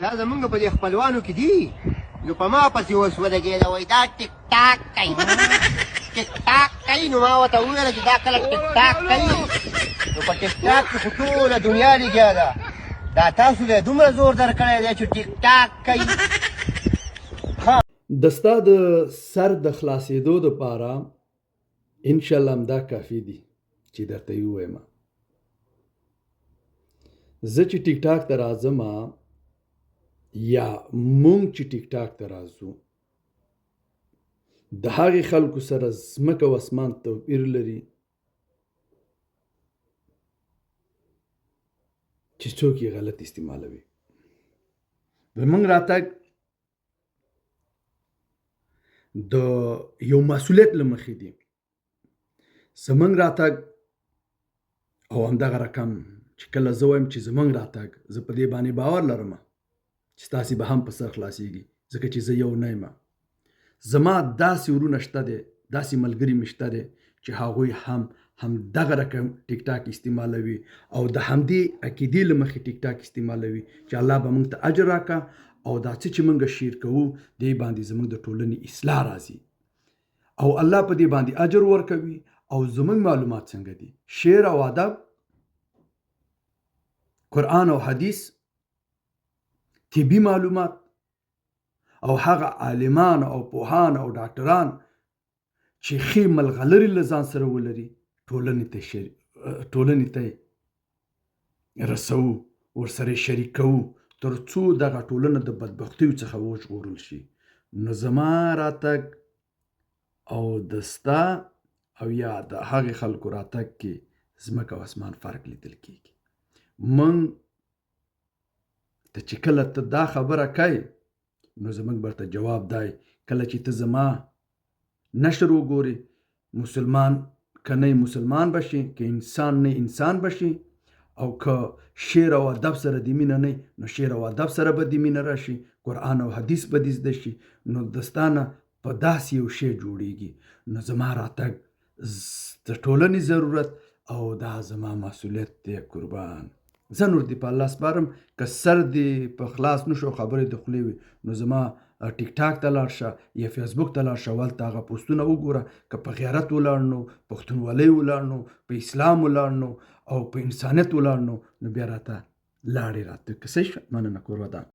دا زمونږ په دې خپلوانو کې دي، نو په ما پسې اوس ولګېده، وایي دا ټیک ټاک کوي، ټیک ټاک کوي. نو ما ورته وویل چې دا کله ټیک ټاک کوي، نو په ټیک ټاک کې خو ټوله دنیا لګیا ده، دا تاسو له دومره زور درکړی دی چې ټیک ټاک کوي. د ستا د سر د خلاصېدو دپاره انشاءالله همدا کافي دي چې درته یې ووایم. زه چې ټیک ټاک ته راځم یا مونږ چې ټیک ټاک ته راځو، د هغې خلکو سره ځمکه او اسمان توپیر لري چې څوک یې غلط استعمالوي. زمونږ راتګ د یو مسولیت له مخې دي. زمونږ راتګ او همدغه رقم چې کله زه وایم چې زمونږ راتګ، زه په دې باندې باور لرم چې ستاسې به هم په سر خلاصیږي، ځکه چې زه یو نه یم. زما داسې ورونه شته دی، داسې ملګري مې شته دی چې هغوی هم همدغه رقم ټیک ټاک استعمالوي او د همدې عقیدې له مخې ټیک ټاک استعمالوي چې الله به موږ ته اجر راکا او دا څه چې موږ شیر کوو دې باندې زموږ د ټولنې اصلاح راځي او الله په دې باندې اجر ورکوي. او زموږ معلومات څنګه دي؟ شعر او ادب، قرآن او حدیث، طبي معلومات او هغه عالمان او پوهان او ډاکټران چې ښې ملغلرې له ځان سره ولري، ټولنې ته ټولنې ته رسوو، ورسره شریک کوو، تر څو دغه ټولنه د بدبختیو څخه وژغورل شي. نو زما راتګ او د ستا او یا د هغې خلکو راتګ کې ځمکه او اسمان فرق لیدل کیږي. مونږ ته چې کله ته دا خبره کوي، نو زموږ برته جواب دی، کله چې ته زما نشر وګوري، مسلمان که نه مسلمان به شي، که انسان نه انسان به شي، او که شعر او ادب سره د مینه نه، نو شعر او ادب سره به د مینه راشي، قرآن او حدیث به دې زده شي، نو دستانه په داسې یو شی جوړیږي. نو زما راتګ د ټولنې ضرورت او دا زما مسولیت دی. قربان، زه نور دې په الله سپارم. که سر دې په خلاص نشو، خبرې د خولې وي، نو زما ټیک ټاک ته لاړ شه یا فیسبوک ته لاړ شه، هلته هغه پوسټونه وګوره. که په غیرت ولاړ نو، پښتونولۍ ولاړ نو، په اسلام ولاړ نو او په انسانیت ولاړ نو، نو بیا راته لاړې راته که صحیح شوه. مننه، کور ودان.